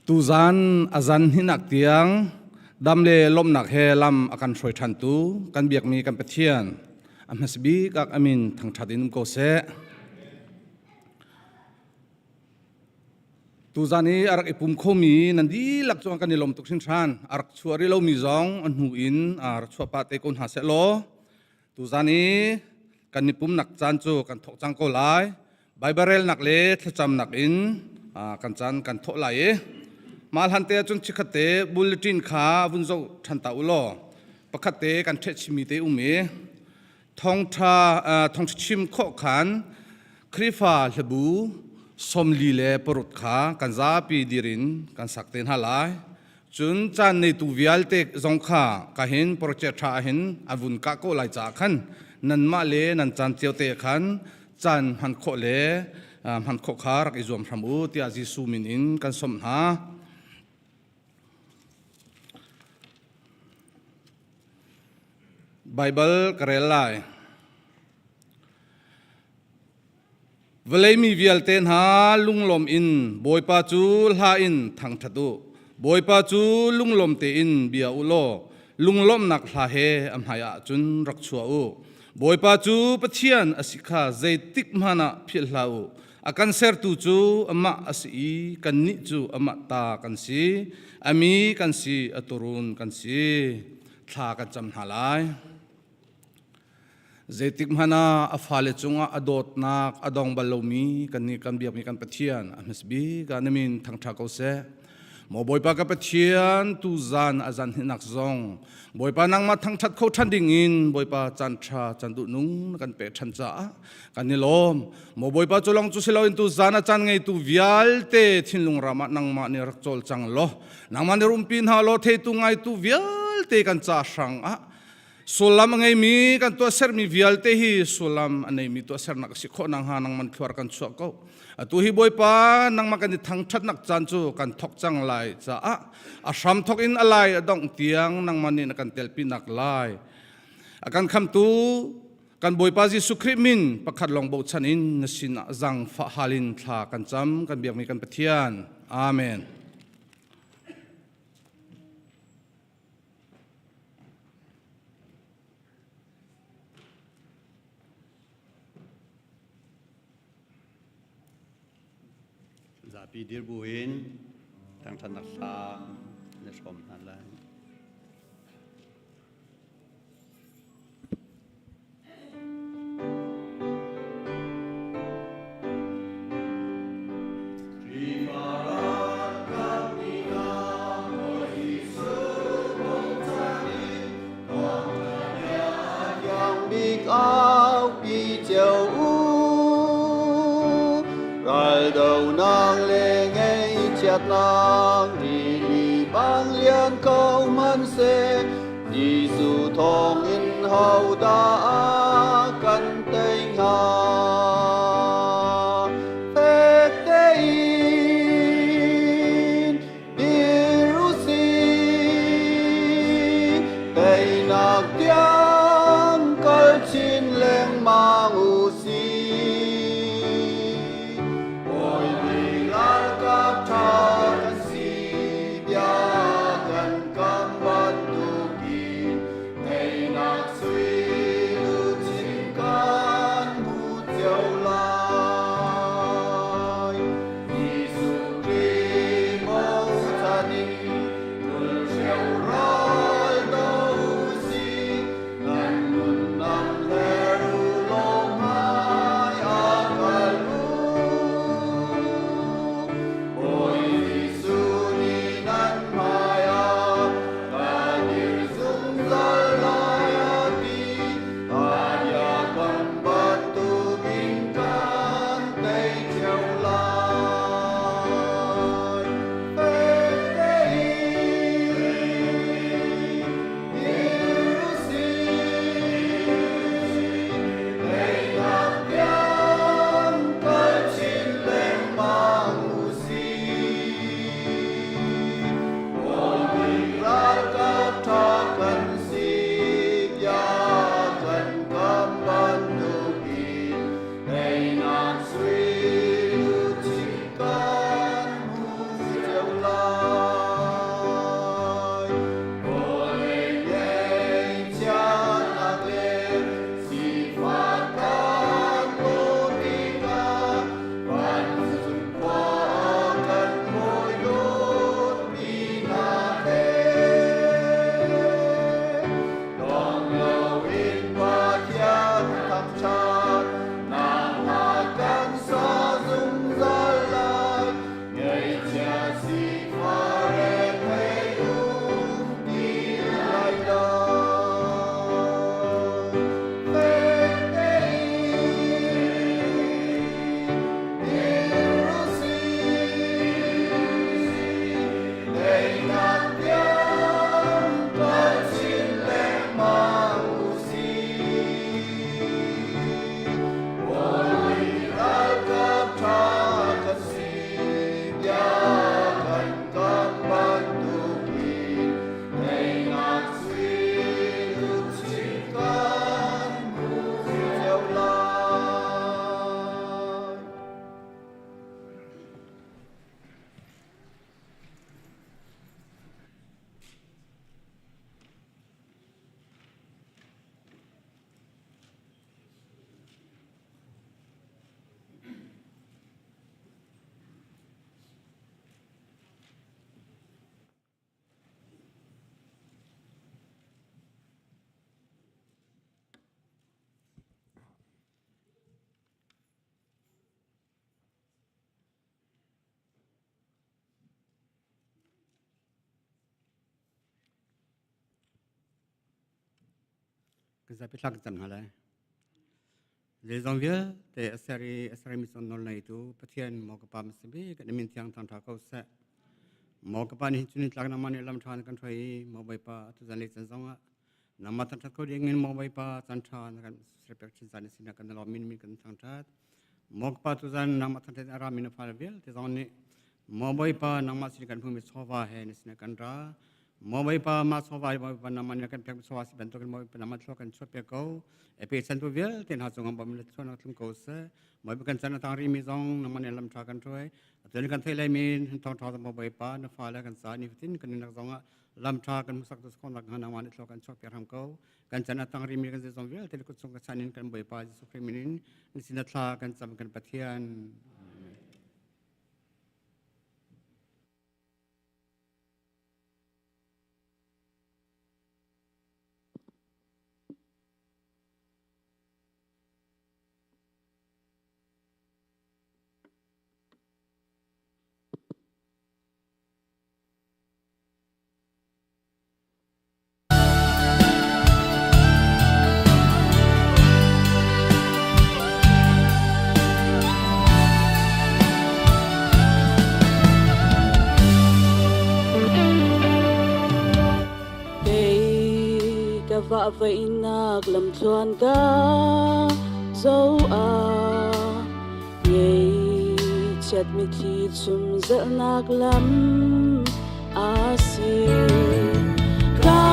Tuzan a zan hinak tiang dam le lawmhnak he lam a kan hruai ṭhantu kan biakmi kan Pathian a hmasabik ah amin thangṭhat in um ko seh. Tuzan i a rak i pum khomi nan dihlak cungah kan i lawm tuk hringhran. A rak chuah rih lomi zong a hnu in a rak chuah pah te ko hna seh law tuzan i kan i pumnak caan cu kan thawk cang ko lai. Baibal relnak le thlacamnak in kan caan kan thawh lai i mah hlan te ahcun chikkhat te bulletin kha vun zoh ṭhan ta u law pakhat te kan ṭheh chimmi te um i thawngṭha thawngṭha chim khawh khan Khrihfa hlabu 46 kha kan zapi dir in kan sak te hna lai. Cun caan neitu vialte zong kha ka hin project ṭha hin a vun kah ko lai caah khan nanmah le nan caan cio te khan caan hman khawh le hman khawh kha rak i zuam hram u tiah Jesuh min in kan sawmh hna. Baibal ka rel lai. Vawlei mi vialte hna lunglawm in Bawipa cu hla in thangṭhat u. Bawipa cu lunglawm tein bia u law lunglawmhnak hla he a hmaiah cun rak chuah u. Bawipa cu Pathian a si kha zeitik hmanh ah philh hlah u. A kan sertu cu amah a si i kannih cu amah ta kan si. A mi kan si, a tuurun kan si. Thla kan cam hna lai. Zeitik hmanh ah a fale cungah a dawtnak a dong bal lomi kannih kan biakmi kan Pathian a hmas bik ah na min thangṭha ko seh. Maw Bawipa ka Pathian tuzan a zan hinak zong Bawipa nangmah thangṭhat kho ṭhan ding in Bawipa caan ṭha caan duh nung na kan pek ṭhan caah kan i lawm. Maw Bawipa cu lawng cu si loin tuzan a caan ngeitu vialte thinlung ram ah nangmah nih rak cawlcang law nangmah nih rumpi hna law theitu ngaitu vialte kan ca hrang ah Sullam a ngeimi kan tuahsermi vialte hi sullam a neimi tuahsernak a si khawh nakhnga nangman thluar kan chuah ko. Atu hi Bawipa nangmah kan i thangṭhatnak caan cu kan thok cang lai caah a hram thok in a lai a dongh tiang nangmah nih na kan telpinak lai. A kan khamtu kan Bawipa Jesuh Khrih min pakhat lawng bochan in na sinah zangfah hal in thla kan cam kan biakmi kan Pathian. Amen. Zapi dir buin thangṭhatnak hla na hrawm hna lai. Raldonak le ngaihchiatnak rili bang lian ko hmanhseh Jesuh thawngin hodah a kan tei hnga? Fek tein dir u sih, teinak tiang kal chin lengmang u sih. Bawi ralkap ṭha kan si bia kan kam bantukin teinak sui luchin kan hmu cio. Kan zapi thla kan cam hna lai. Zeizong vialte a ser i a sermi cun nawl neitu Pathian maw ka Pa si kan min thiang thangṭha ko seh. Maw ka Pa nih cun tlak nangmah nih lam ṭha na kan hruai i maw Bawipa atu zan le can zongah nangmah thangṭhat kho ding in maw Bawipa caan ṭha na kan serpiak chin caan sinah kan lawm min min kan thangṭhat. Maw ka Pa tuzan nangmah thangṭhat a rami na fale vialte zong nih maw Bawipa nangmah sin kan hmuhmi chawva he na sinah kan ra. Maw Bawipa mah chawva i Bawipa nangmah nih kan pek chawva si bantukin Bawipa nangmah thlua kan chuah piak ko. Epe chan tu vialte hna cungah bawm le thluanak tlung ko seh. Bawipa kan chan a tang rihmi zong nangmah nih lam ṭha kan hruai. Atu kan theih laimi thawngṭha zong Bawipa na fale kan ca nifatin kan nunnak zongah lam ṭha kan hmuhsak tu khawhnak hnga nangmah nih thlua kan chuah piak hram ko. Kan chan a tang rihmi kan zeizong vialte kut chung ka chan in kan Bawipa Jesuh Khrih min in na sin thla kan cam kan Pathian. Kei ka vahvaihnak lamthluan ka zo ah Ngei chiat mitthli chum zelhnak lam a si. Ka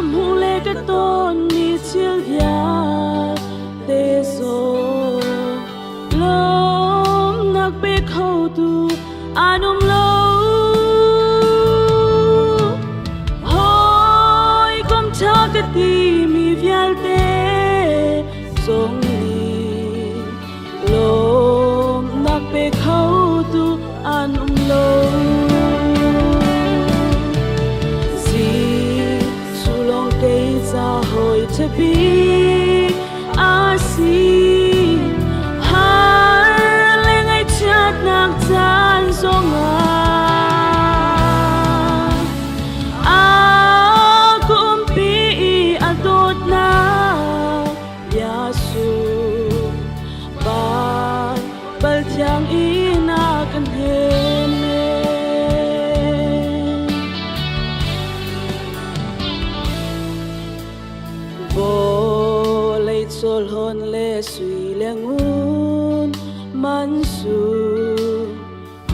hmuh le ka ton mi thil vialte zong lawmnak pe kho tu an um lo. Hawikom ṭha ka ti mi vialte zong nih lawmnak pe kho tu an um lo. Jesuh lawng kei ca hawi ṭha bik a si. Har le ngaihchiatnak caan zongah a ka umpi i a dawtnak Jesuh bal thiang in a kan hnem. Vawlei chawlhawn le sui le ngun man su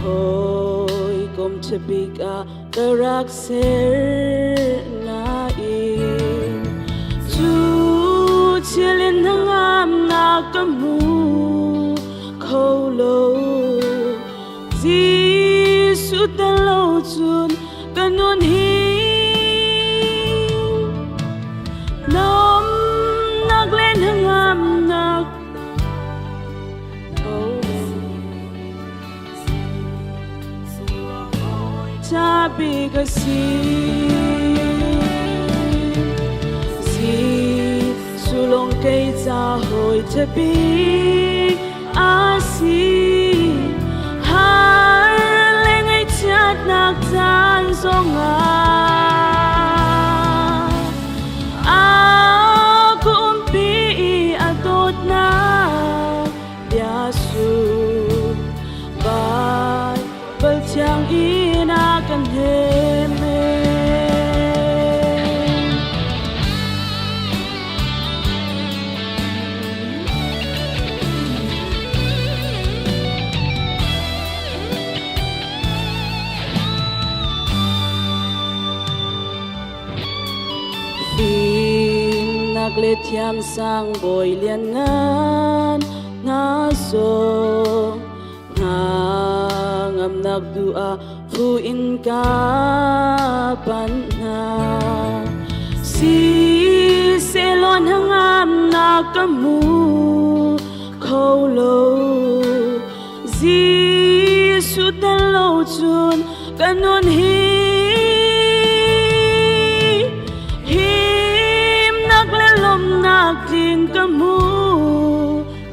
hawikom ṭha bik ah ka rak ser nain cu thil in hnangamnak ka hmu kho lo. Jesuh tel lo cun ka nun hi nomnak le hnangamnak Ṭha ka si. Sulong kei ca hawi ṭhapi a si. Har le ngaihchiatnak caan zongah a ka umpi i a dawtnak bia su Baibal thiang in a kan hnem. Fimnak le thiamsang bawi lianngan hna zong hna ngamnak duh ah phu in ka panh hna. Siselaw hnangamnak ka hmu kho lo. Jesuh tel lo cun ka nun hi himnak le lawmhnak tling ka hmu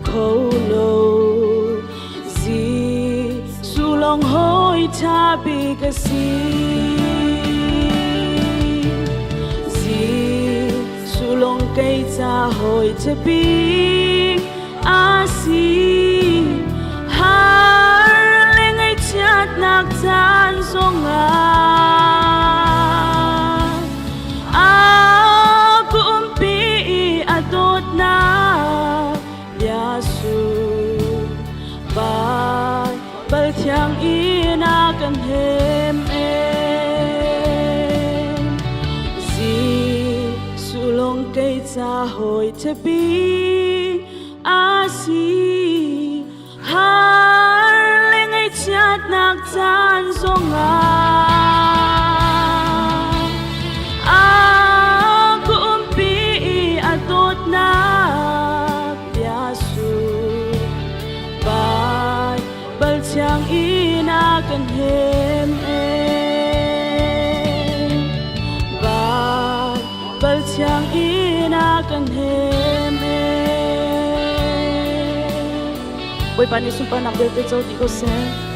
kho lo. Jesuh lawng hawi ṭha bik a si. Jesuh lawng kei ca hawi ṭhabik a si. Har le ngaihchiatnak caan zongah a ka umpi i a dawtnak Jesuh Baibal thiang in a kan hnem Jesuh lawng kei ca hawi ṭhapi a si. Har le ngaihchiatnak caan zongah a ka umpi i a dawtnak bia sur Baibal thiang in a kan hnem Baibal thiang in a kan hnem Bawipa nih sunparnak vialte co dih ko seh.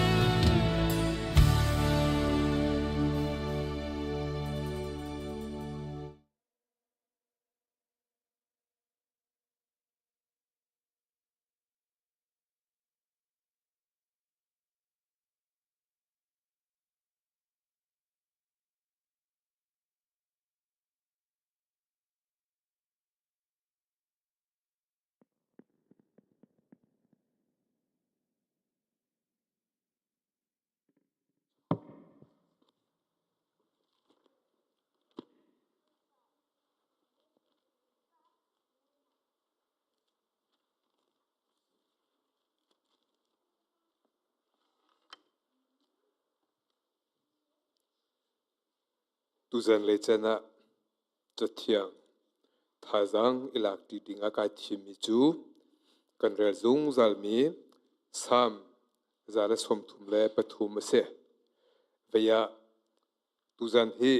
Tuzan le can ah Cathiang thazaang i lakṭi dingah kai thimmi cu kan rel zungzalmi Salm 133 a si. Vei ah tuzan hi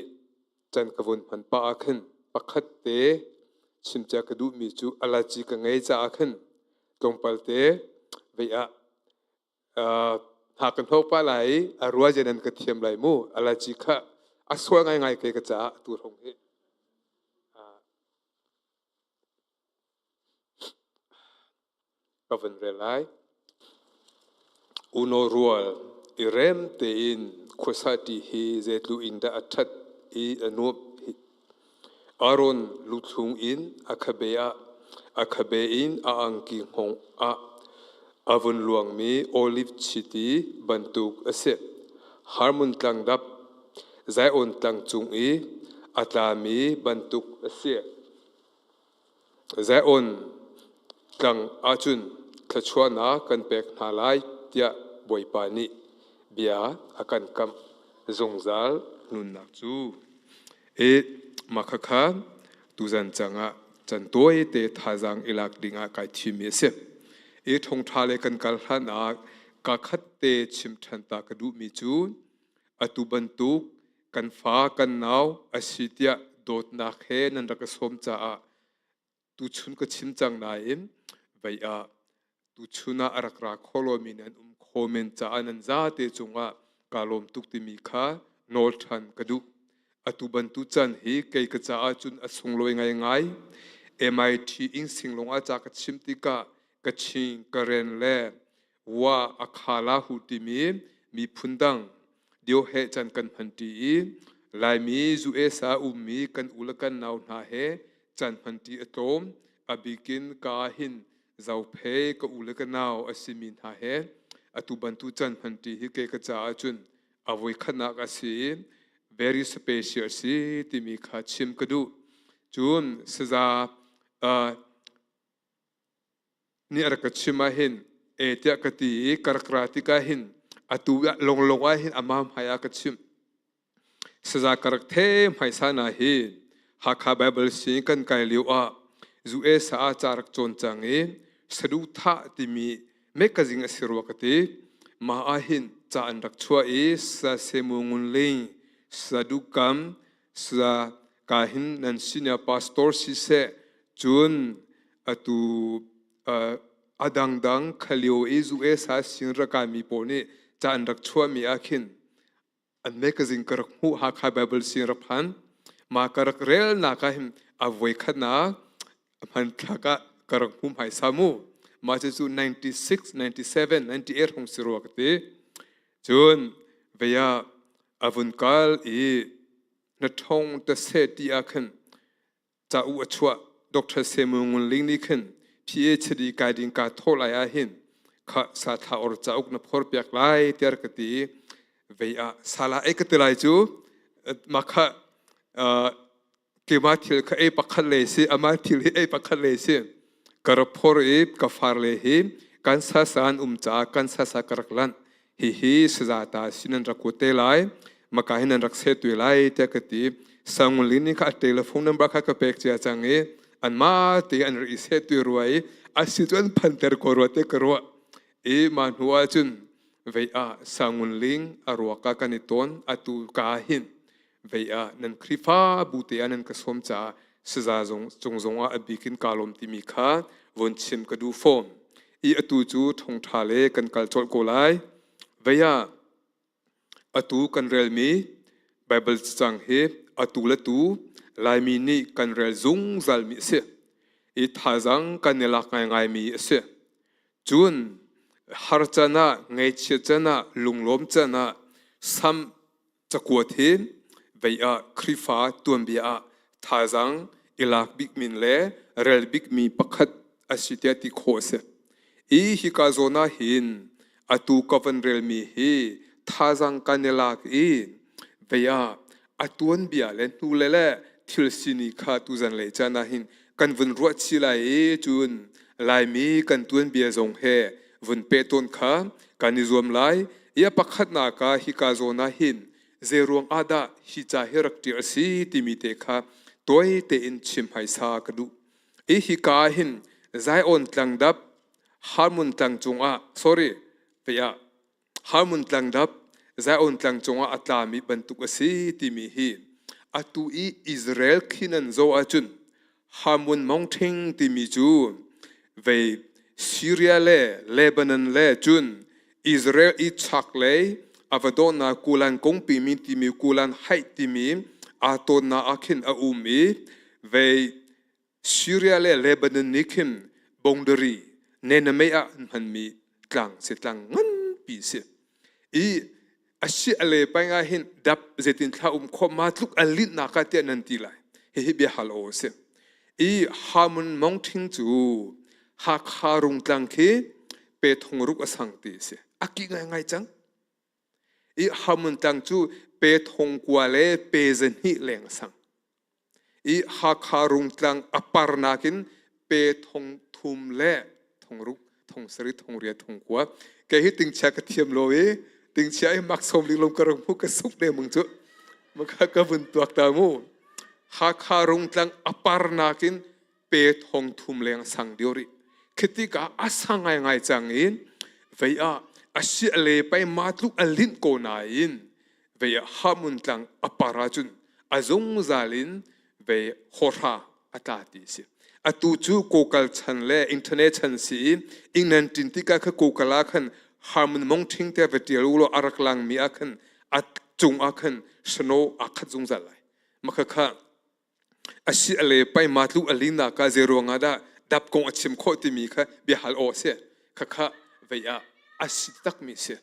can ka vun hman pah ah khin pakhat te chimcia ka duhmi cu alaci ka ngei caah khin tlawmpal te vei ah hna kan hnok pah lai i a rua je nan ka thiam lai mu alaci kha a sual ngaingai ke ka caah tu hong hi ka van rel lai uno rual i rem tein khuasa ti hi zetlu in dah a that i a nuam Aaron luthlung in a khabe ah a khabe in a angki hngawng ah a vun luangmi oliv chiti bantuk a si. Hermon tlangdap Zion tlang cung i a tlami bantuk a si. Zion tlang ahcun thluachuahnak kan pek hna lai tiah Bawipa nih bia a kan kamh zungzal nunnak cu. I mah khakha tuzan cangah can tawite thazaang i lak dingah kai thimmi a si. I thongṭha le kan kal hlan ah ka khat te chim ṭhan ta ka duhmi cu atu bantuk kan fa kan nau a si tiah dawtnak he nan rak ka sawm caah tuchun ka chim cang nain vei ah tuchun ah a rak ra kho lomi nan um kho men caah nan zate cungah kaa lawm tuk timi kha nawl ṭhan ka duh. Atu bantuk can hi kei ka caah cun a sunglawi ngaingai. MIT ing singlong ah ca ka chim tikah Kachin, Karen le Wa Akhala hu timi miphun dang dioheh can kan hmanṭi i Laimi US ah ummi kan u le kan nau hna he can hmanṭi a tlawm. A bikin ka ah hin Zophei ka u le ka nau a simi hna he atu bantuk can hmanṭi hi kei ka caah cun a voikhatnak a si i very special a si timi kha chim ka duh. Cun saza nih a rak ka chim ahhin e tiah ka ti i ka rak ra tikah hin atu longlong ah hin amah hmai ah ka chimh. Saza ka rak the hmaisa na hi Hakha Bible sing kan kai lio ah US ah ca rak cawn cang i saduhthah timi mekazing a si rua ka ti. Mah ah hin ca an rak chuah i sa semu ngun ling sadukam sa ka hin nan senior pastor siseh cun atu a dangdang khalio i US ah sin rakaimi pawl nih ca an rak chuahmi ah khin an magazine ka rak hmuh Hakha Bible sin rak phan ma ka rak relnak ah hin a voi khatnak Hmanthlak ah ka rak hmu hmaisa mu. Mah cucu 96, 97, 98 hong si rua ka ti. Cun vei ah a vun kal i na ṭhong ta seh ti ah khan ca u a chuah. Dr. Samuel Ngun Ling nih khan PhD kai ding kaa thawh lai ah hin kha sa thla or cauk na phor piak lai tiah ka ti i vei ah sala ei ka ti lai cu mah kha keimah thil kha ei pakhat le si amah thil hi ei pakhat le si ka rak phor i ka far le hi kan sa sa an um caah kan sa sa ka rak lanh hihi saza ta sin an rak ku te lai maka hin an rak se tu lai tiah ka ti sangun lin kha a telephone number kha ka pek cia cang i anmah te an ri se tu rua i asi cu an phanter ko rua te ka ruah i ma hnu ah cun vei ah sangun ling a ruaka kan i tawn atu ka hin vei ah nan Khrihfabu te ah nan ka sawm caah saza zong cung zong ah a bik in kaa lawm timi kha von chim ka duh fawn. I atu cu thawngṭha le kan kal colh ko lai. Vei ah atu kan relmi Baibal cacang hi atu le tu Laimi nih kan rel zungzalmi a si. I thazaang kan i lak ngaingaimi a si. Cun har can ah, ngaihchiat can ah, lunglawm can ah sam Cakuat hi vei ah Khrihfa tuanbia ah thazaang i lak bikmi le rel bikmi pakhat a si tiah ti khawh a si. I hika zawn ah hin atu ka van relmi hi thazaang kan i lak i vei ah a tuanbia le hnu le le thil sini kha tuzan lei caan ah hin kan vun ruah chih lai i cun Laimi kan tuanbia zong he vun peh tawn kha kan i zuam lai. I a pakhatnak ah hika zawn ah hin zeiruang ah dah hi ca hi rak ṭial a si timi te kha tawi tein chim hmaisa ka duh. I hika ah hin Zion tlangdap Harmon tlang cungah sorry ah Harmon tlangdap Zion tlang cungah a tlami bantuk a si timi hi atu i Israel khi nan zoh ahcun Harmon Mountain timi cu vei Syria le Lebanon le cun Israel i chaklei a va dawhnak Kulan kongpi mi timi Kulan Height timi aa tawnnak ah khin a um i vei Syria le Lebanon nih khin boundary nenamei ah an hmanmi tlang si tlang nganpi si. I a si a le peng ah hin dap zeitin thla um khawh ma tluk a linhnak ah tiah nan ti lai. Hihi bia hal aw a si. I Harmon Mongthing cu Hakha rungtlang khi pe thong ruk a sang ti a si. A kih ngaingai cang. I Harmon tlang cu pe thong kua le pe zahnih leng a sang. I Hakha rungtlang a parnak in pe thong thum le thong ruk, thong sarih, thong riat, thong kua. Kei hi tingchia ka thiam lo i tingchia i mak som ling lom ka rung mu ka suk ne mung cu. Maka ka vun tuak ta mu. Hakha rungtlang a parnak in pe thong thum leng sang dio rih. Khi ka a sang ngai ngai cang in vei ah a si a le pai ma tluk a linh ko nain vei ah hamun tlang a par ahcun a zungzal in vei hawhra a tla ti a si. Atu cu Google chan le internet chan si i England tin tikah kha Google ah khan Harmon Mongthing te va tial u law a rak langmi ah khan a cung ah khan snow aa khat zungzal lai. Maka kha a si a le pai ma tlu a lin ka zei ruang ah dah dap kong a chim khawh timi kha bia hal aw si. Khakha vei ah a si takmi si.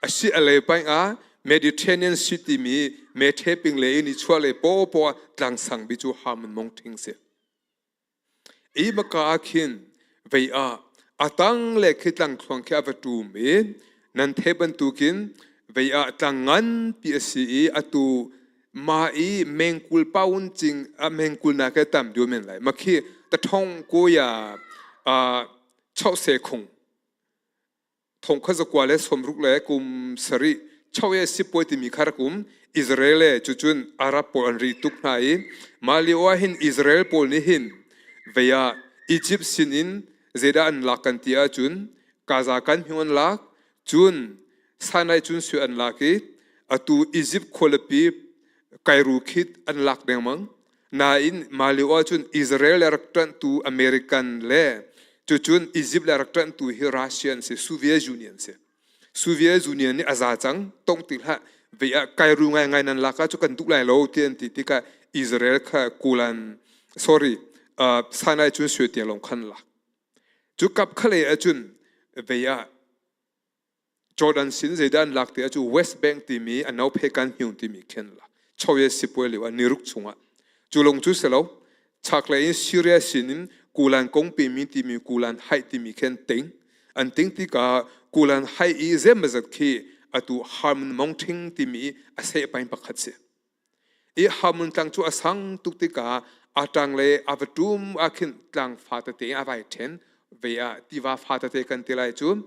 A si a le pai ah Mediterranean Sea timi methe ping le in i chuah le paw paw tlang sang bi cu Harmon Mongthing si. I maka ah khin vei ah a tang le khi tlang thluang khi a va ṭum i nan the bantukin vei ah tlang nganpi a si i atu ma i mengkul paun cing a mengkul na ke tam dio men lai makhi tathong koya a chause khung thong kha zakua le sawmruk le kum sarih choe sipuai timi kha rak um Israel le cucun Arab pawl an ri tuk hna i mah lio ah hin Israel pawl nih hin vei ah Egypt sin in zeidah an lak kan ti ahcun Gaza kan hming an lak cun Sinai cun sui an lak i atu Egypt khualipi Cairo khi an lak dengmang Nain mah lio ahcun Israel le rak ṭanhtu American le cucun Egypt le rak ṭanhtu hi Russia an si, Soviet Union si. Soviet Union nih a za cang, tongh ti hlah, vei ah Cairo ngaingai nan lak ah cu kan duh lai lo ti an ti tikah Israel kha Golan, sorry, Sinai cun sue tiang lawng khan lak. Cu kap khalei ahcun vei ah Jordan sin zeidah an lak ti ahcun West Bank timi a no phe kan hniung timi khin lak. Choye sipuai lio ah niruk chungah. Cu lung cu si lo. Chaklei in Syria sin in Kulan kongpi mi timi Kulan haih timi khi an ting. An ting tikah Kulan haih i zeimazat khi atu Harmon Mongthing timi a sehpain pakhat si. I Harmon tlang cu a sang tuk tikah a tang le a va tum ah khin tlang fa tete a vai then ve ah tiva fa tete kan ti lai cu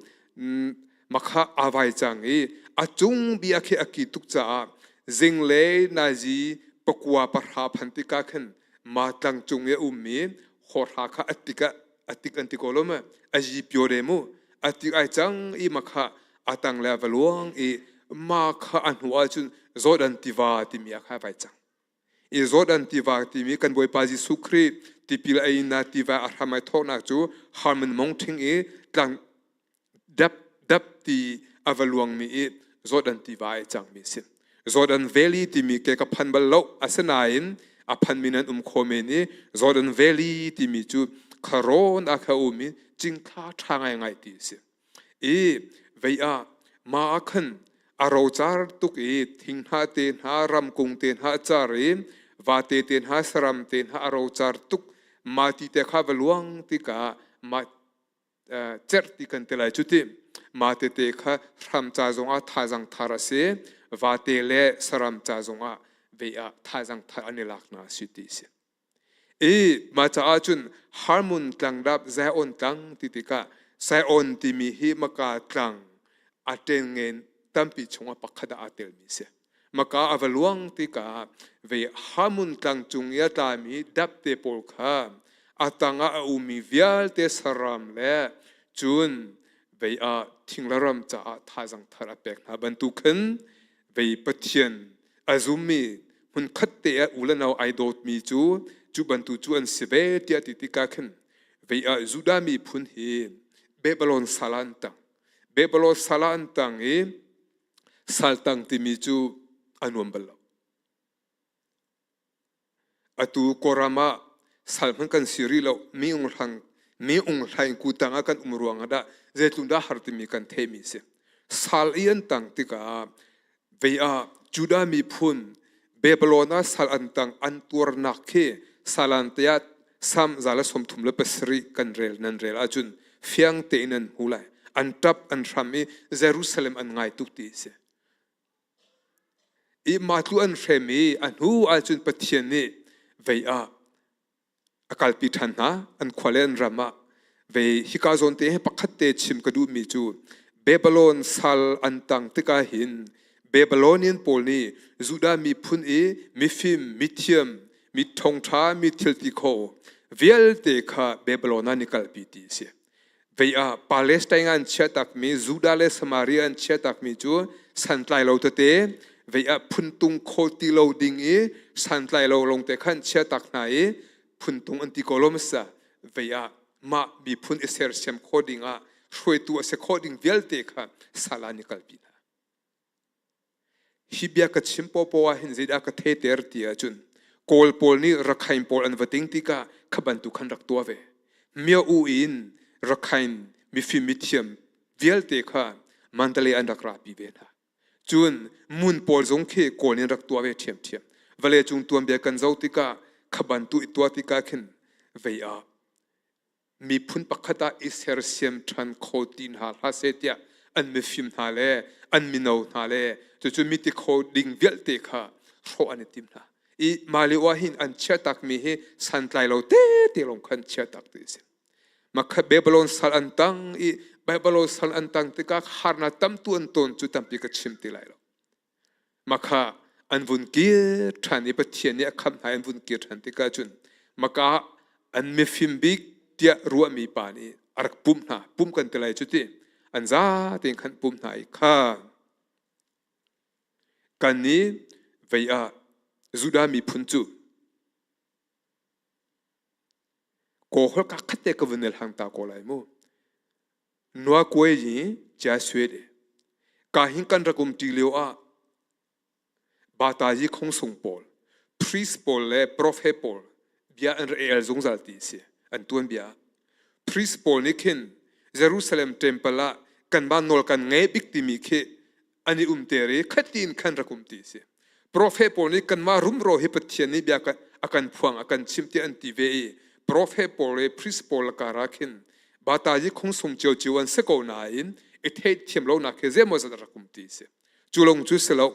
makha a vai cang i a cung bia khi a ki tuk caah zinglei nazi pakua pahra phan tikah khin ma tlang cung i a ummi hawrha kha a tik ah a tik an ti ko lo ma a yi pio de mu a tik ai cang i makha a tang le a va luang i ma kha a hnu ahcun Jordan tiva timi a kha vai cang i Jordan tiva timi kan Bawipa Jesuh Khrih tipil a innak tiva a hram ai thawknak cu Harmon mong ṭhing i tlang dap dap ti a va luangmi i Jordan tiva ai cangmi si. Jordan Valley timi ke ka phan bal lo asinain a phanmi nan um kho men i Jordan Valley timi cu kharon a kha um i cingthla ṭha ngaingai ti a si. I vei ah ma ah khan a rocar tuk i thinghnah te hna ramkung te hna a car i vate te hna saram te hna a rocar tuk ma ti te kha va luang tikah mah cerh ti kan ti lai cu ti ma tete kha hram ca zongah thazang thar a si vate le saram ca zongah vei ah thazang thar an i lak na si ti si. I mah caah cun Harmon tlangdap Zion tlang ti tikah Zion timi hi Maka tlang a ṭengngen tampi chungah pakhat ah aa telmi a si. Maka a va luang tikah ve Harmon tlang cung i a tlami dapte pawl kha a tangah a ummi vialte saram le cun vei ah thing le ram caah thazang thar a pek hna bantuk khin vei Pathian a zummi hmunkhat te ah u le nau ai dawtmi cu cu bantuk cu an si ve tiah ti tikah khin vei ah Judah miphun hi Babylon sal ah an tang. Babylon sal ah an tang i sal tang timi cu a nuam bal lo. Atu Kawlram ah sal hmanh kan si rih lo. Mi unghrang mi unghlaing ku tang ah kan um ruang ah dah zeitluk dah har timi kan theihmi si. Sal i an tang tikah vei ah Judah miphun Babylon ah sal an tang an tuarnak khi salan te ah Sam 137 kan rel nan rel ahcun fiang tein an hmu lai. An ṭap an hram i Jerusalem an ngai tuk ti a si. I mah tlu an hrem i a hnu ahcun Pathian nih vei ah a kalpi ṭhan hna, an khua le an ram ah. Vei hika zawn te hi pakhat te chim ka duhmi cu Babylon sal an tang tikah hin Babylonian pawl nih Judah miphun i mifim, mithiam, mi ṭhawngṭha, mi thilti kho vialte kha Babylon ah an i kalpi ti a si. Vei ah Palestine an chiahtakmi Judah le Samaria an chiahtakmi cu santlai lo tete vei ah phuntung kho ti lo ding i santlai lo lawngte khan chiahtak hna i phuntung an ti ko lo masa vei ah mah miphun i sersiam kho ding ah hruaitu a si kho ding vialte kha sal ah an i kalpi hna. Hi bia ka chim pawpaw ah hin zeidah ka theter ti ahcun Kawl pawl nih Rakhine pawl an va ting tikah kha bantuk khan rak tuah ve. Myo U in Rakhine mifim mithiam vialte kha Mandalay an rak rapi ve hna. Cun Mun pawl zong khi Kawl nih an rak tuah ve ṭhiamṭhiam. Vale cung tuanbia kan zoh tikah kha bantuk i tuah tikah khin vei ah miphun pakhat ah i sersiam ṭhan kho ti hna hlah seh tiah an mifim hna le an mino hna le cucu miti kho ding vialte kha hrawh an i tim hna. I mah lio ah hin an chiahtakmi hi santlai lo tete lawng khan chiahtak ti a si. Makhat Babylon sal an tang i Babylon sal an tang tikah harnak tamtu an ton cu tampi ka chim ti lai lo. Makha an vun kir ṭhan i Pathian nih a khamh hna i an vun kir ṭhan tikah cun maka an mifim bik tiah ruahmi pa nih a rak pumh hna. Pumh kan ti lai cu ti. An za tein khan pumh hna i kha kan nih vei ah Judah miphun cu Kaw ka khat te ka vun el hang ta ko lai mu. Nua kuai yi chia sue de. Ka hin kan rak um ṭi lio ah bata yi khong sung pawl, priest pawl le prophet pawl Bia an ra el zungzal ti si. An tuan bia. Priest pawl nih khin Jerusalem temple ah kanmah nawl kan ngei bik timi khi an i umter i khatin khan rak um ti si. Profet pawl nih kanmah rumro hi Pathian nih bia a kan phuang a kan chimh tiah an ti ve i profet pawl le priest pawl lakar ah khin batayi khungsung ciocio an si ko nain i theihthiam lonak hi zeimawzat a rak um ti si. Cu lawng cu si lo.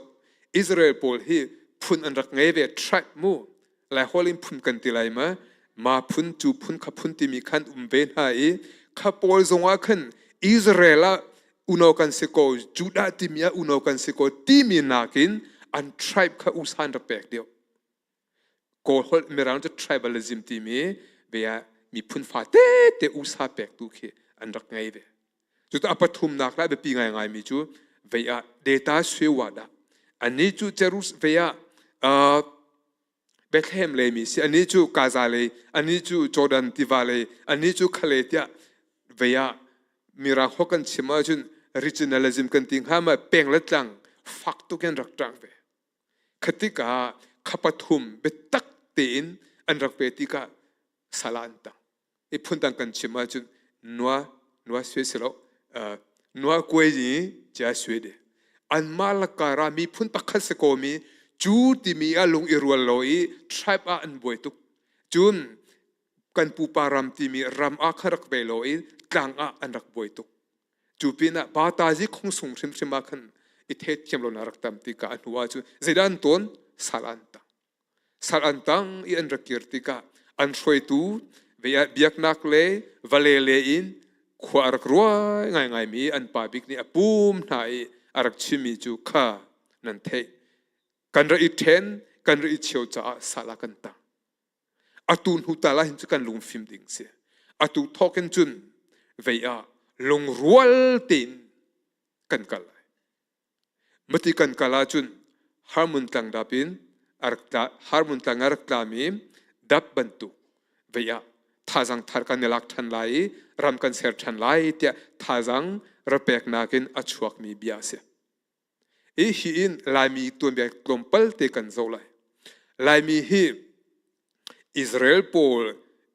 Israel pawl hi phun an rak ngei ve tribe mu Laiholh in phun kan ti lai ma ma phun cu phun kha phun timi khan um ve hna i kha pawl zongah khan Israel ah unau kan si ko Judah timi ah unau kan si ko timi nakin an tribe kha usan rak pek deuh Kawl holh Mirang cu tribalism timi ve ah miphun fa tete usa pek tu khi an rak ngei ve Cutu a pathumnak le a biapi ngaingaimi cu vei ah data suewa dah anih cu Jerus vei ah Bethlehem lei mi si anih cu Gaza lei anih cu Jordan tiva lei anih cu khale tiah vei ah mirang ho kan chim ahcun regionalism kan ti hnga ma peng le tlang fak tuk in rak ṭang ve khatik ah kha pathum biatak tein an rak pe tikah sala an tang i phundang kan chim ahcun nua nua sui si lo nua kuai ni chia sui de anmah lakar ah miphun pakhat si ko mi cu timi ah lung i rual lo i tribe ah an buai tuk cun kan pupa ram timi ram ah kha rak ve lo i tlang ah an rak buai tuk cu pinah batazi khungsung hrimhrim ah khan i thet thiam lo na rak tam tikah a hnu ah cun zeidah an tawn sal an tang Sal an tang i an rak kir tikah an hruaitu biaknak le vale le in khua a rak ruai ngaingaimi an pa bik nih a pum hna i a rak chimmi cu kha nan theih. Kan ra i ṭhen, kan ra i cheu caah sal ah kan tang. Atu hnu tal ah hin cu kan lungfim ding si. Atu thawk in cun vei ah lungrual tein kan kal lai. Mati kan kal ahcun Harmun tlang dap in a rak tla Harmun tlang a rak tlami dap bantuk vei ah thazaang thar kan i lak ṭhan lai i ram kan ser ṭhan lai tiah thazaang ra peknak in a chuakmi bia a si. Hi hi in Laimi tuanbia tlawmpal te kan zoh lai. Laimi hi Israel pawl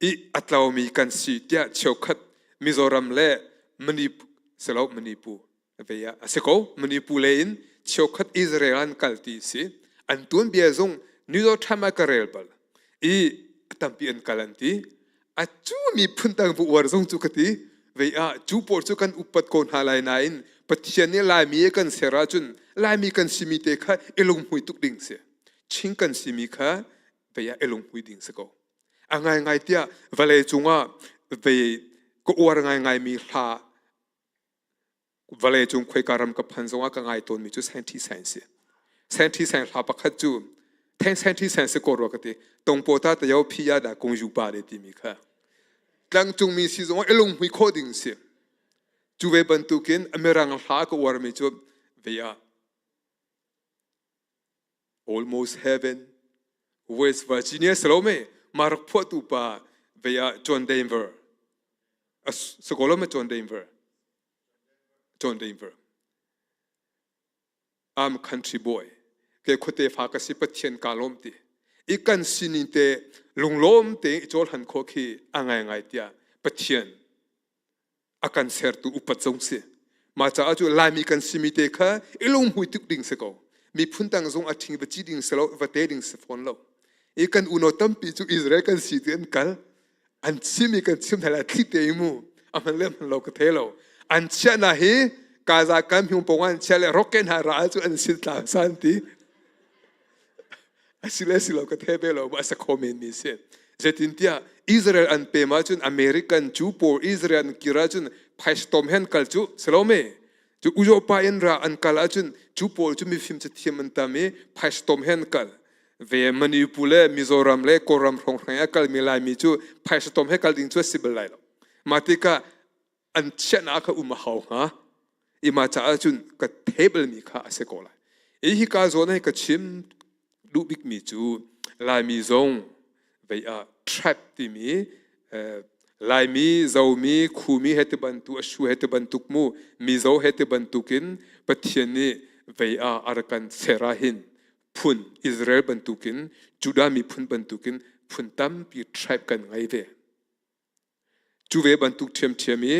i a tlaumi kan si tiah cheukhat Mizoram le Manipur, silo Manipur, ve ah a si ko Manipur lei in cheukhat Israel an kal ti si an tuanbia zong New York Times ah ka rel bal i a tampi an kal an ti a cu mi phundang va uar zong cu ka ti vei ah cu pawl cu kan upat ko hna lai nain Pathian nih Laimi kan ser ahcun Laimi kan simi te kha i lunghmui tuk ding si Chin kan simi kha vei ah i lunghmui ding si ko a ngaingai tiah vawlei cungah vei ka uar ngaingai mi hla Vawlei cung khoika ram ka phan zongah ka ngai tawnmi cu Saint Saint si. Saint Saint hla pakhat cu Thank Saint Saint si ko rua ka ti. Tongpo ta ta yo phi ya da kung yu pa de timi kha. Tlangcung mi si zongah ilung hui khawh ding si. Cu ve bantukin Amirang hla ka uarmi cu ve ah Almost Heaven West Virginia Salome marak phuahtu pa ve ah John Denver Sakolom John Denver John Denver I'm country boy ke khuate fa ka si Pathian ka lawm ti i kan sining te lunglawm te i chawl han kho khi a ngai ngai tiah Pathian a kan sertu upat zong si mah caah cu Laimi kan simi te kha i lunghmui tuk ding si ko miphun dang zong a ṭhing va ci ding si lo va te ding si fawn lo i kan unau tampi cu Israel kan si ti an kal an chim i kan chim hna lai thli te mu a hman le hman lo ka thei lo an chiah na hi Gaza kan hmung pong an chiah le rocket hna ra cu an sil tlang san ti asile silo ka the be lo ma sa kho men mi si zetintiah Israel an pem ahcun American cu pawl Israel an kir ahcun phaistom hen kal cu salome cu uyopa in ra an kal ahcun cu pawl cu mifim cathiam an tam i phaistom hen kal ve Manipur le Mizoram le Kawlram hrawnghrang a kalmi Laimi cu phaistom he kal ding cu a si bal lai lo mah tikah an chiahnak kha um a hau hnga i mah caah cun ka thei balmi kha a si ko lai i hika zawn hi ka chim duh bikmi cu Laimi zong vei ah tribe timi Laimi Zomi Khumi he ti bantuk Ashu he ti bantuk mu Mizo he ti bantukin Pathian nih vei ah a rak kan ser ah hin phun Israel bantukin Judah miphun bantukin phun tampi tribe kan ngei ve. Cu ve bantuk ṭhiamṭhiam i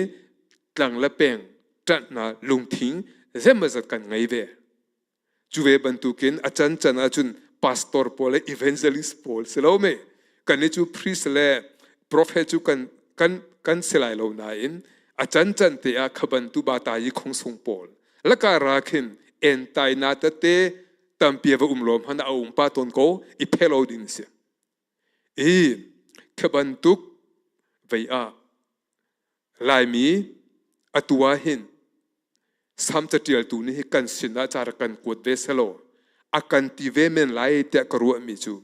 tlang le peng ṭanhnak lungthin zeimawzat kan ngei ve. Cu ve bantukin a cancan ahcun pastor pawl le evangelist pawl si lo me kannih cu priest le prophet cu kan kan kan si lai lo nain a cancan te ah kha bantu bata yi khong sung pawl laka ra khin entai na tete tampi va um lom han a um pa ton ko i phelo ding si. I khi bantuk vei ah Laimi atu ah hin Sam caṭialtu nih hi kan sinah ca rak kan kuat ve selaw a kan ti ve men lai tiah ka ruahmi cu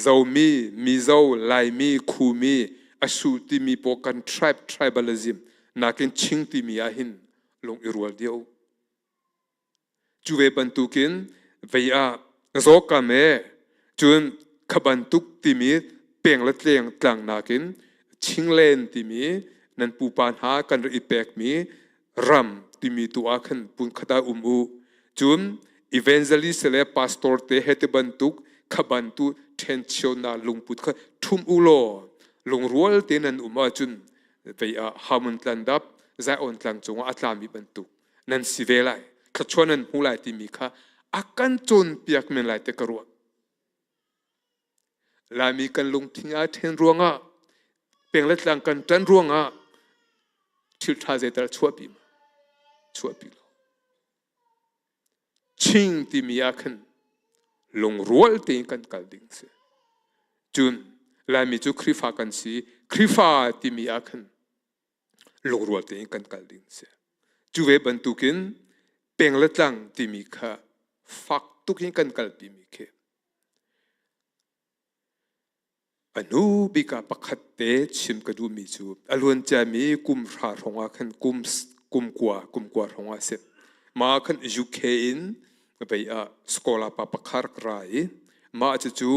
Zomi, Mizo, Laimi, Khumi, Asu timi pawl kan tribe tribalism nakin Ching timi ah hin lung i rual deuh. Cu ve bantukin vei ah zawkam e cun kha bantuk timi peng le tleng tlang nakin Chinglen timi nan pupa hna kan rak i pekmi ram timi tu ah khan pun khat ah um u. Cun evangelist le pastor te he ti bantuk kha bantu ṭhencheunak lungput kha ṭhum u law lungrual te nan um ahcun vei ah Hamun tlandap Zion tlang cungah a tlami bantuk nan si ve lai thluachuah nan hmu lai timi kha a kan cawnpiak men lai te ka ruah. Laimi kan lungthin aa ṭhen ruangah peng le tlang kan ṭan ruangah thil ṭha zeital chuahpi ma chuahpi lo. Ching timi ah khan lungrual tein kan kal ding si. Cun Laimi cu Khrihfa kan si. Khrihfa timi ah khan lungrual tein kan kal ding a si. Cu ve bantukin peng le tlang timi kha fak tuk in kan kalpimi khi a hnu bik ah pakhat te chim ka duhmi cu a luan ciami kum hra hrawng ah khan kum kum kua kum kua hrawng ah a si. Mah ah khan UK in vei ah scholar pa pakhat rak ra i mah cucu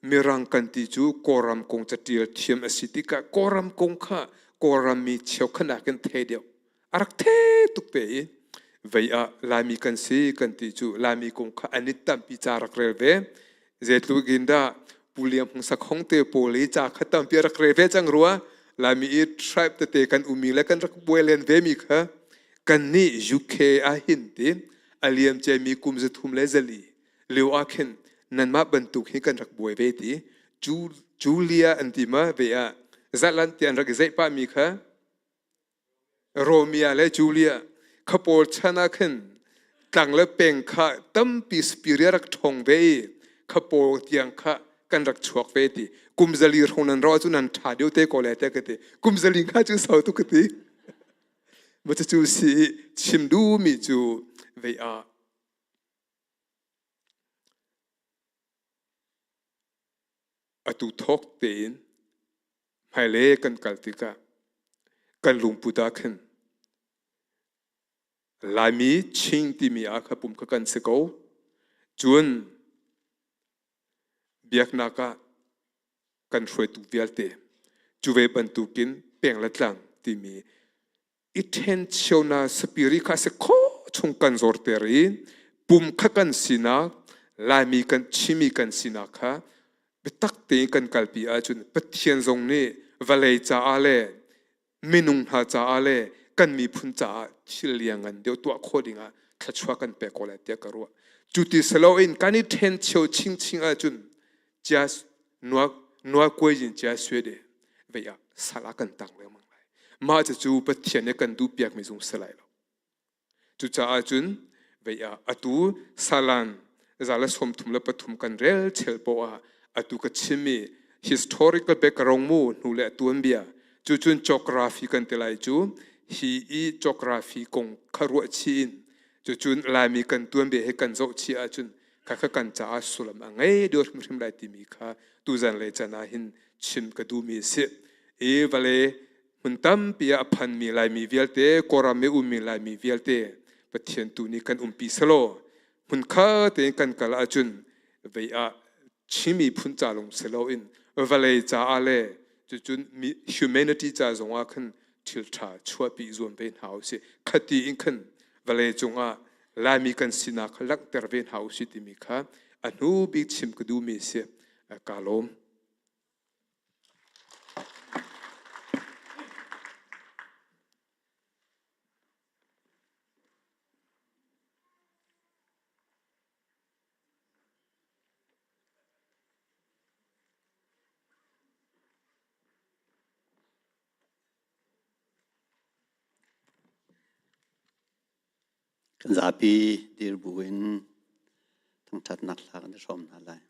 Mirang kan ti cu Kawlram kong catial thiam a si tikah Kawlram kong kha Kawlram mi cheukhat nakin thei deuh. A rak the tuk te i vei ah Laimi kan si kan ti cu Laimi kong kha an i tampi ca rak rel ve. Zeitluk in dah Pu Liang Hmung Sakhong te pawl i ca kha tampi a rak rel ve cang rua. Laimi i tribe tete kan ummi le kan rak buai len ve mi kha kan nih UK ah hin ti a liam ciami kum 304 lio ah khin nanmah bantuk hi kan rak buai ve ti Julia an ti ma ve ah zalan ti an rak i zeih pah mi kha Romeo le Julia kha pawl chan ah khin tlang le peng kha tampi spirit rak ṭhong ve i kha pawl tiang kha kan rak chuak ve ti kum zali hrawng nan ro cu nan ṭha deuh te ko le te ka ti kum zali kha cu sau tu ka ti ma cu si chim duhmi cu vei ah Atu thawk tein hmailei kan kal tikah kan lungput ah khin Laimi Chin timi ah kha pum kha kan si ko. Cun biaknak ah kan hruaitu vialte cu ve bantukin peng le tlang timi i ṭhencheunak spirit kha a si khawh chung kan zorter i pum kha kan sinak Laimi kan Chinmi kan sinak kha biatak tein kan kalpi ahcun Pathian zong nih vawlei caah le minung hna caah le kan miphun caah thil lianngan deuh tuah khawh dingah thluachuah kan pek ko lai tiah ka ruah. Cu ti si loin kan i ṭhencheu chingching ahcun cia nua kuai in cia sue de vei ah sal ah kan tang lengmang lai. Mah cucu Pathian nih kan duh piakmi zung si lai lo. Cucaah cun vei ah atu salan 133 kan rel chel poah ah atu ka chimmi historical background mu hnu le tuanbia cucun geography kan ti lai cu hi i geography kong kha ruah chih in cucun Laimi kan tuanbia he kan zoh chih ahcun kha kan caah sullam a ngei deuh hrimhrim lai timi kha tuzan le can ah hin chim ka duhmi a si. I vale hmun tampi ah a phanmi Laimi vialte, Kawlram i ummi Laimi vialte Pathian tu nih kan umpi selaw hmun kha tein kan kal ahcun vei ah Chin miphun ca lawng si loin vawlei caah le cucun humanity ca zongah khan thil ṭha chuahpi zuam ve hna usih. Khati in khan vawlei cungah Laimi kan sinak kha langhter ve hna usih timi kha A hnu bik chim ka duhmi si. Ka lawm. Kan zapi dir buin thangṭhatnak hla kan i hrawm hna lai.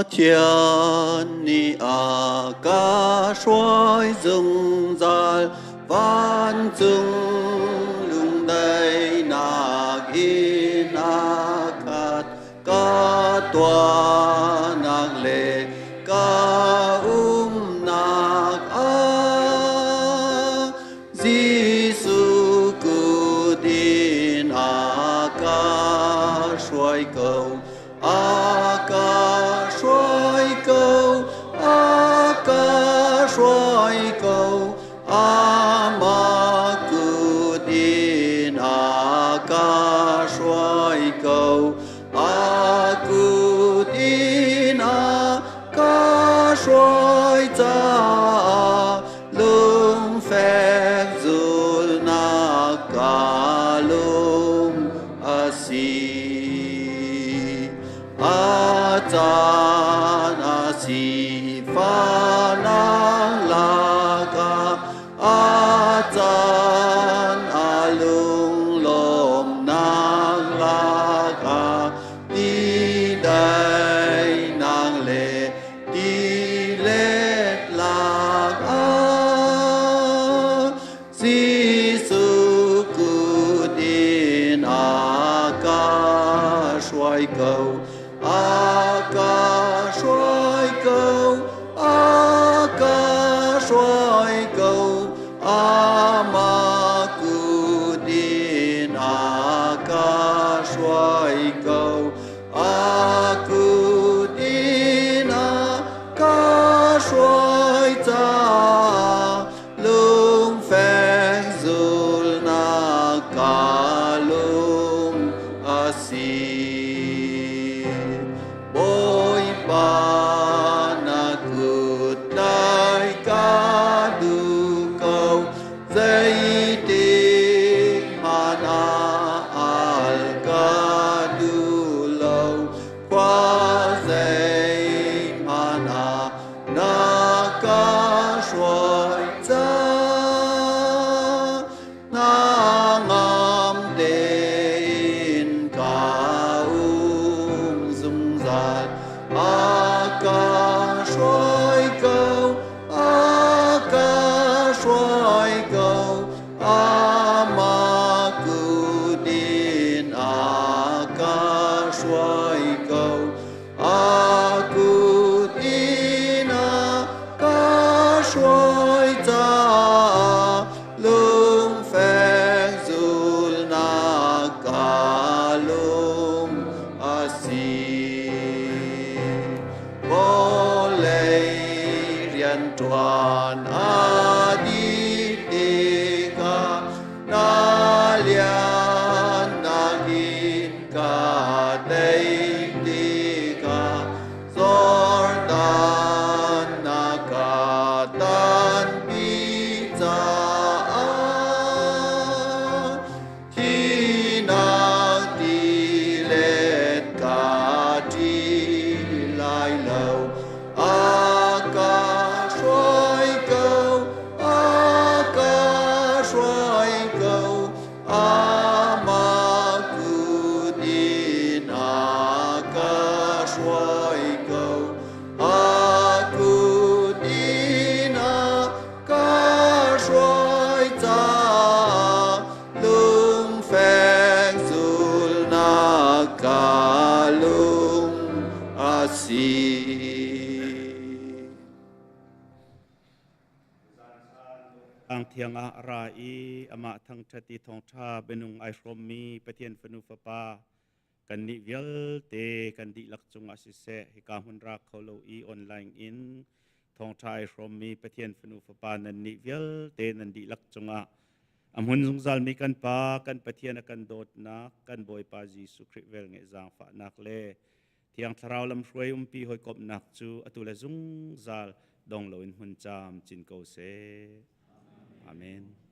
Pathian nih a ka hruai zungzal vancung lungdaihnak in a khat ka tuahnak le ka umnak ah Jesuh kut in a ka hruai ko a ka hruai ko a ka hruai ko Amah kut in a ka hruai ko a kut in a ka hruai caah lungfek zulnak ka lung a si. A caan a si falang lakah a caan a lunglawmnak lakah ti daihnak le ti let lakah Jesuh kut in a ka hruai ko, a ka hruai ko, a ka hruai ko, amah kut in a ka hruai ko, a kut in a ka hruai caah lungfek zulnak ka lung a si. Bawipa na kut tlai ka duh ko, zeitik hmanh ah al ka duh lo, khua zeihmanh ah na ka hruai cang na ngam tein ka um zungzal a ka hruai ko a ka hruai ko amah kut in a ka hruai ko A kut in a ka hruai caah lungfek zulnak ka lung a si. Vawlei rianṭuan a dih tikah na liannak in ka tei tikah Jordan na ka tanpi caah thinak tilet ka ṭi lai lo a ka hruai ko a ka hruai ko Amah kut in a ka hruai ko. A kut in a ka hruai caah lungfek zulnak ka lung a si. Ang thiang ah a ra i amah thangṭhat i thawngṭha bianung ai hrawmmi Pathian fanu fapa kannih vialte kan dihlak cungah siseh hika hmun ra kho lo i online in Thawngṭha ai hrawmmi Pathian fanu fapa nan nih vialte nan dihlak cungah a hmun zungzalmi kan Pa, kan Pathian a kan dawtnak, kan Bawipa Jesuh Khrih velngeih zaangfahnak le Thiang Thlarau lamhruai umpi hawikomhnak cu atu le zungzal dong loin hmun caam cin ko seh. Amen.